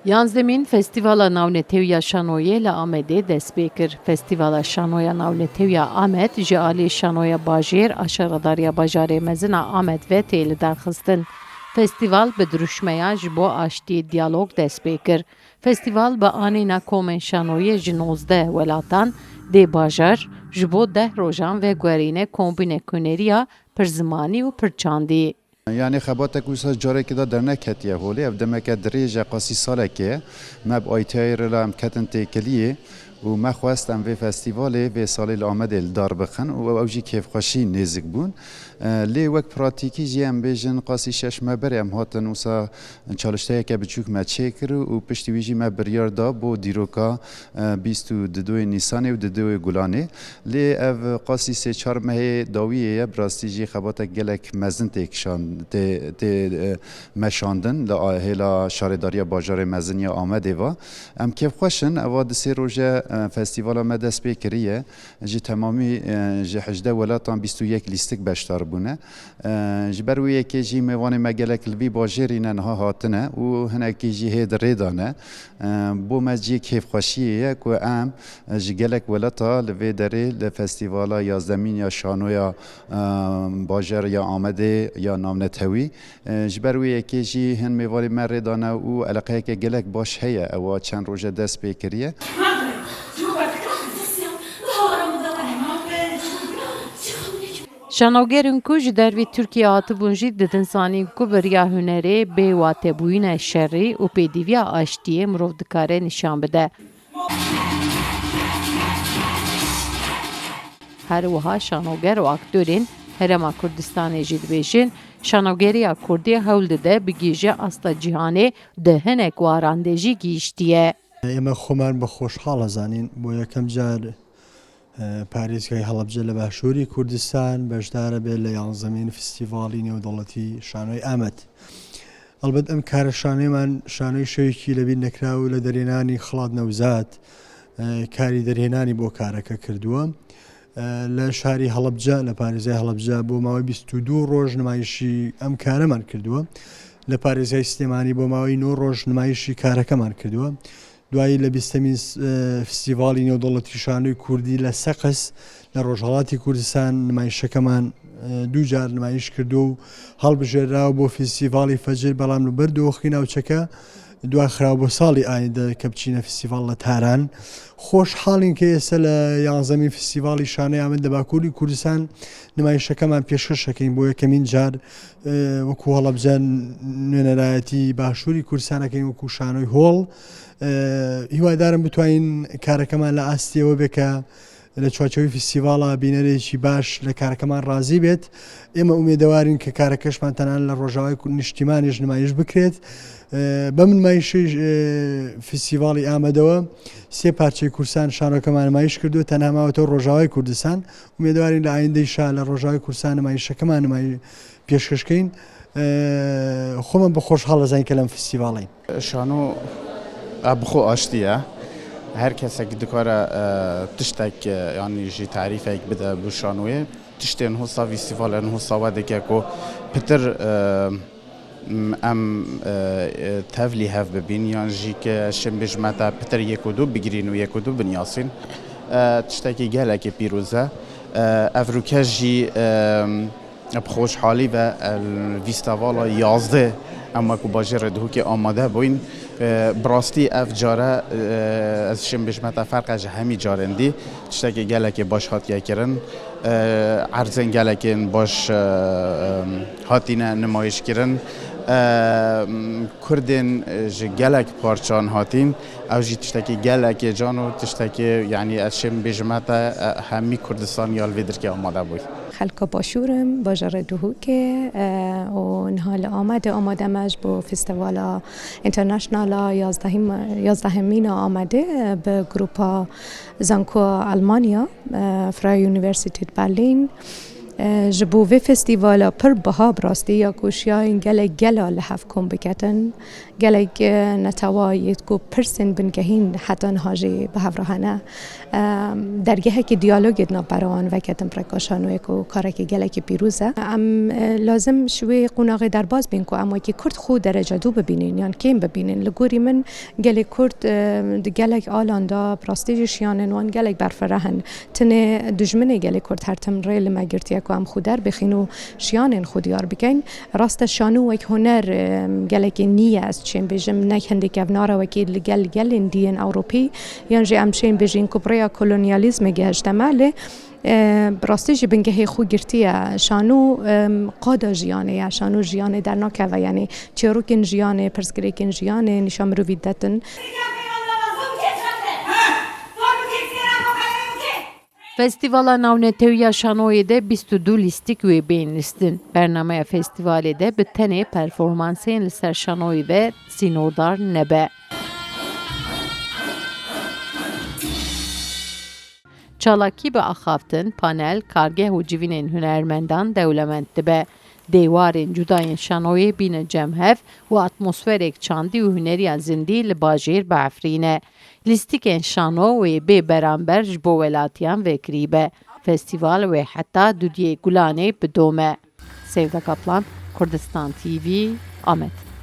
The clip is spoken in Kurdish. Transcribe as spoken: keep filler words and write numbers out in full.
Yanzdemîn Festîvala Navnetewî ya Şanoyê li Amedê dest pê kir. Festîvala Şanoya Navnetewî ya Amed ji alî Şanoya Bajêr a Şaredariya Bajarê Mezin a Amed ve tê lidarxistin. Festîval bi dirûşmeya Ji bo Aştiyê Diyalog dest pê kir. Festîval bi anîna komên şanoyê ji nozdeh welatan dê bajar ji bo deh rojan veguherîne kombînek huneriya pirzimanî û pirçandî. Yanî xebatek wisa carekê de derneketiye holê. Ev demeke dirêj e, qasî salekê ye. Me bi I T A'yê re em ketin têkiliyê û me xwest em vê festîvalê vê salê li Amedê li dar bixin û ew jî kêfxweşî nêzik bûn. E, lê wek pratîkî jî em bêjin qasî şeş me berê em hatin wisa çalışteyeke biçûk me çêkir û piştî wî jî me biryar da bo dîroka, e, bîst û dudoyê Nîsanê û dudoyê Gulanê. Lê ev qasî sê çar mehê dawiyê ye, bi rastî jî xebatek gelek mezin tê kişand-, tê, tê, e, meşandin li a-, hêla şaredariya bajarê mezin ya Amedê ve. Em kêfxweş in, eva di sê roje, e, festîvala me dest pê kiriye. Ji temamî, e, ji hejdeh welatan bîst û yek lîstik beşdar bûne. E, ji ber wê yekê jî mêvanê me gelek li vî bajêrî ne niha hatine û hinekî jî hê di rê de ne. E, bo me cihê kêfxweşiyê ye ku em ji gelek welata li vê derê li festîvala yazdemîn ya şanoya, e, bajar ya Amedê ya navnetewî. E, ji ber wê yekê jî hin mêvanê me rê dane û eleqeyeke gelek baş heye, ewa çend roje dest pê kiriye. Şanogerên ku ji dervî Tirkiyê hatibûn jî didin zanîn ku bi riya hunerê bê watebûyîna şerî û pêdîviya aştiyê mirov dikare nîşan bide. Her wiha şanoger û aktorên Herêma Kurdistanê jî dibêjin, şanogeriya Kurdî hewl dide bigihîje asta cîhanê, di hinek waran de jî gihîştiye. ئێمە خۆمان بە خۆشحاڵ ئەزانین بۆ یەکەم جار، ئە، پارێزگای هەڵەبجە لە باشووری کوردستان بەشدارە بێت لە یانزەمین فستیڤاڵی نێودەوڵەتی شانۆی ئامەد. ئەلبەت ئەم کارە شانۆیمان شانۆی شەوێکی لەبیر نەکراو لە دەرهێنانی خڵات نەوزاد، ئە، کاری دەرهێنانی بۆ کارەکە کردووە. ئە، لە شاری هەڵەبجە، لە پارێزگای هەڵەبجە بۆ ماوەی بیست و دوو ڕۆژ نمایشی ئەم کارەمان کردووە. لە پارێزگای سلێمانی بۆ ماوەی نۆ ڕۆژ نمایشی کارەکەمان کردووە. دوایی لە بیستەمین س-، ئە، فستیڤاڵی نێودەوڵەتی شانۆی کوردی لە سەقز لە ڕۆژهەڵاتی کوردستان نمایشەکەمان، ئە، دوو جار نمایش کردووە و هەڵبژێراوە بۆ فستیڤاڵی فەجر، بەڵام لە بەر دۆخی ناوچەکە دواخراوە بۆ ساڵی ئایندە کە بچینە فستیڤاڵ لە تاران. خۆشحاڵین کە ئێستا لە یانزەمین فستیڤاڵی شانۆی ئامەد لە باکووری کوردستان نمایشەکەمان پێشکەش دەکەین بۆ یەکەمین جار، ئە، وەکو هەڵەبجە نوێنەرایەتی باشووری کوردستان دەکەین وەکو شانۆی هۆڵ. ئە، هیوادارم بتوانین کارەکەمان لە ئاستیەوە بێ کە لە چوارچێوەی فستیڤاڵە بینەرێکی باش لە کارەکەمان ڕازی بێت. ئێمە ئومێدەوارین کە کارەکەشمان تەنها لە ڕۆژاوای کو-، نیشتیمانیش نمایش بکرێت. ئە، بەم نمایشەی، ئە، فستیڤاڵی ئامەدەوە سێ پارچەی کوردستان شانۆکەمان نمایش کردووە، تەنها ماوەتەوە ڕۆژاوای کوردستان. ئومێدەوارین لە ئایندەیشا لە ڕۆژاوای کوردستان نمایشەکەمان نمای-، پێشکەشکەین. ئە، خۆمان بە خۆشحاڵ ئەزانین کە لەم فستیڤاڵین. شانۆ ev bi xwe aştî ye. Her kesek dikare, e, tiştek, e, yanî jî tarîfek bide bi şanoyê. Tiştên hosa festîvalên hosa we dike ku pitir, e, m-, em, e, e, tevlî hev bibîn yan jî ke şin bêjme te pitir yek û du bigirîn û yek û du binyasîn. E, tiştekî gelekî pîroz e. E, ev rûke jî, e, Bi xweşhalî ve, e, festîvala yazdeh em wekî bajêrê Duhokê amade bûyn. E, bi rastî ev care, e, ez şim bêjme te ferqe ji hemî carên dî. Tiştekî gelekî baş hatiye kirin. E, erzên gelekên baş, e, e, hatine nimayîş kirin. E, Kurdên, e, ji gelek parçan hatîn. Ew jî tiştekî gelekê can û tiştekî, yanî ez şim bêjime te, e, hemî Kurdistan ya li vê dirkê amade bûy. Xelka Başûr im, bajarê Duhokê, e, û niha li Amedê amade me ji bo Festîvala Internationala yazdehîm-, yazdehemîn a Amedê, e, bi grupa zankoya Almanya, e, Freie Universität Berlin, Ji bo vê festîvala pir biha bi rastî ya ku şiyayên gelek gela li hev kom biketin, gelek netewa yêt ku pirsên bingehîn heta niha jî bi hev re hene, dergehekî diyalogê di navbera wan veketin bi rêka şanoyê ku karekî gelekî pîroz e. Em lazim ji wê qonaxê derbas bîn ku em wekî Kurd xwe derece du bibînin yan kêm bibînin. Li gorî min gelê Kurd di gelek alan de bi rastî jî şiyanên wan gelek berfireh in. Tenê dijminê gelê Kurd her tim rê li me girtiye ku em xwe derbixîn û şiyanên xwe diyar bikin. Rast e şano wek huner gelekî nî ye, ez çêm bêjim, ne hindî kevnar e wekî li gel gelên dî yên Ewropî, yan jî em çêm bêjin ku bi rêya kolonyalîzmê gehişte me, lê bi rastî jî bingehê xwe girtiye. Şano qada jiyanê ye, şano jiyanê dernakeve, yanî çîrokên jiyanê, pirsgirêkên jiyanê nîşa mirovî detin. Festîvala Navnetewî ya Şanoyê de bîst û du lîstik wê bên lîstin. Bernameya festîvalê de bi tenê performansên li ser şanoyê ve sînordar nebe. Çalakî bi axaftin, panel, kargeh û civînên hunermendan dewlemend dibe. Dêwarên cuda yên şanoyê bîne cem hev û atmosferek çandî û huneriya zindî li bajêr biefrîne. Lîstikên şano wê bê beramber ji bo welatiyan vekirî be. Festîval wê heta dudiyê Gulanê bidome. Sevda Kaplan, Kurdistan T V, Amed.